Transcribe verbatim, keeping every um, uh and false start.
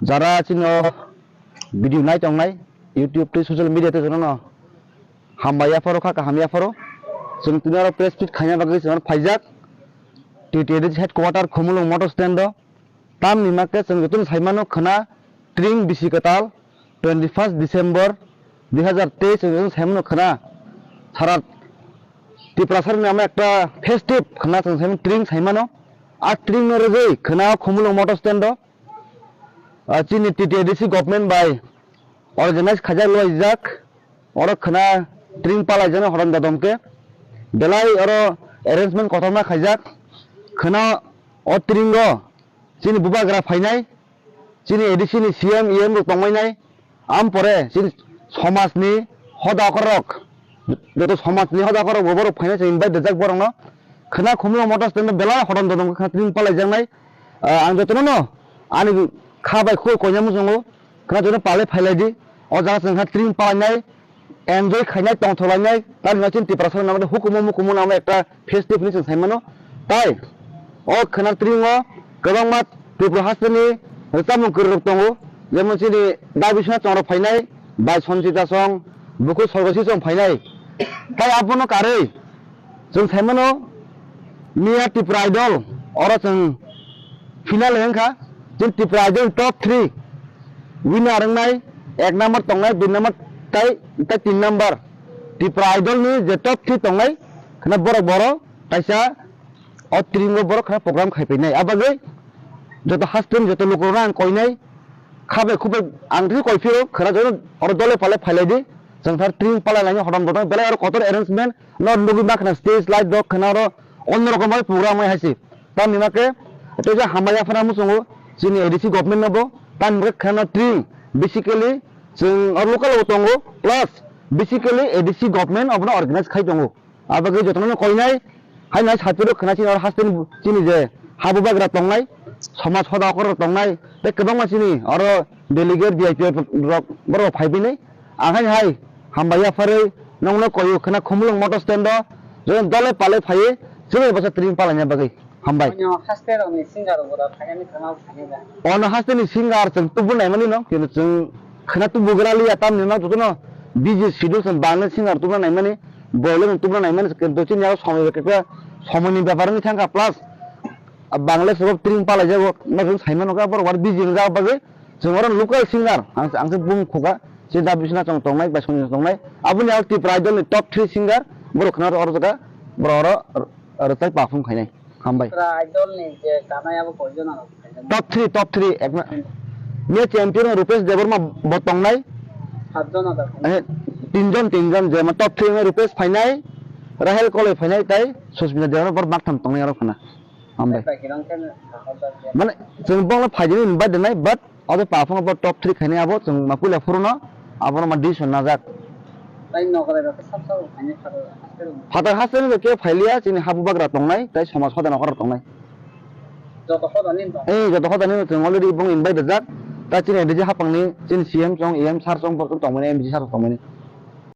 Jara chini o video nai tongnai, YouTube tei social media tei jotono hambai yapharo kha, kaham yapharo. Chwng tini oro press meet khaina bagwi chwng oro phaijak. T T A D C headquarter Khumulwng motor stand o. Tamni makhe chwng jotono saimano khwna tring bisi kwtal twenty first December dui hazar teis chwng jotono saimano khwna sara Tiprasarni ama ekta festive khwna chwng saimano tring saimano. A tring no rwgwi khwna Khumulwng motor stand o. Ah, chini T T A D C government bai organize khaijak loijak, oro khwna tring palaijaknai horom dodom khe, belai oro arrangement kotorma khaijak. Khwna o tringo chini bubagra phainai, chini A D C ni C M, E M rok tongmainai, am pore chini somajni hoda okorok, joto somajni hoda okorok bo borok phainai, chwng invite rijak borokno. Khwna Khumulwng motor stand o belai horom dodom khe khwna tring palaijaknai. Ah, ang jotono no ani kha bai khuk koina muchungo, khwna jotono palai phailai di. O jaga chwng kha tring palainai, enjoy khainai, tongthok lainai, tamni chini Tiprasa nang hukumu mukumu nang ekta festive hinwi chwng saimano. Tai o khwna tring o kwbangma Tripura hasteni rwchapmung kwrwirok tongo, jemon chini Dabi Sona Chongrok phainai, bai Sanchita Song, bukhuk Sorgosi Song phainai. Tai abono karwi chwng saimano, miya Tipra Idol, oro chwng final wngkha. Chwng Tipra Idol top three winner wngnai, ek number tongnai, dui number tai, tai tin number. Tipra Idol ni je top three tongnai, khwna borok boro kaisa o tringo borok khwna program khai painai. Abagwi joto hasteni joto lukurokno ang koinai, kha bai khuk bai ang twi koi phiro, khwna joto oro dole pale phailai di. Chwng thar tring palai lainai horom dodom belai oro kotor arrangement no nugwi ma khwna stage light rok khwna oro onno rokom bai program bai haisi. Tamni ma khe tei je hambai yaphana muchungo chini A D C government no bo tamni ma khe khwna tring basically chwng oro local o tongo plus basically A D C government obono organize khai tongo. Abagwi jotono koinai, hai nai saphiro khwna chini oro hasteni chini je habubagra tongnai, somaj hoda okorok tongnai, tei kwbangma chini oro delegate V I P rok borok phai bini. Ang hai hai hambai yapharwi nongno koyo khwna Khumulwng motor stand o, jotono dole pale phaiwi chini bwsa tring palaina bagwi. Hambai. Onyo haste rokni singer rok bo da phainani thangma phainai da. Ono hasteni singer chwng tubu naimani no, kintu chwng khwna tubu gra liya tamni no jotono busy schedule chwng bangla singer tubuna naimani, boileno tubuna naimani, kintu chini yago somoi bai khe somoini bepar wngwi thangkha plus bangla sobo tring palaijago no chwng saimano khe borok bar busy wngjak bagwi. Chwng oro local singer, ang, ang se bum khuga, se da bisna chwng tongnai, bai songni tongnai. Aboni aro Tipra Idol ni top three singer, borok khna oro jaga, borok oro rwchai perform khainai. Hambai. Tipra Idol ni je kanai abo koijon aro khainai? Top three, top three, ekna. Miya champion Rupesh Debbarma bo tongnai. Satjon aro khainai? Eh, tinjon, tinjon, je ma top three ma Rupesh phainai, Rahel Koloi phainai, tai Susmita Debbarma borok baktham tongnai aro khna. Hambai. Bai, bai, kirang khe na, na, na, na. Mane, chwng bongno phaidi invite dinai, but abo paphang bo top three khainai abo, chwng ma puila phuru no, abono ma decision najak. Tai nokrai rok sab sab khainai pharo, haste rok. Phatar haste ni ke phailiya, chini habubagra tongnai, tai somaj hoda nokra tongnai. Joto hoda ni tong. Eh, joto hoda ni chwng already bong invite rijak, ta chini D J hapang ni, chini C M chwng, E M sir chwng, borok tongmani, M D C sir tongmani.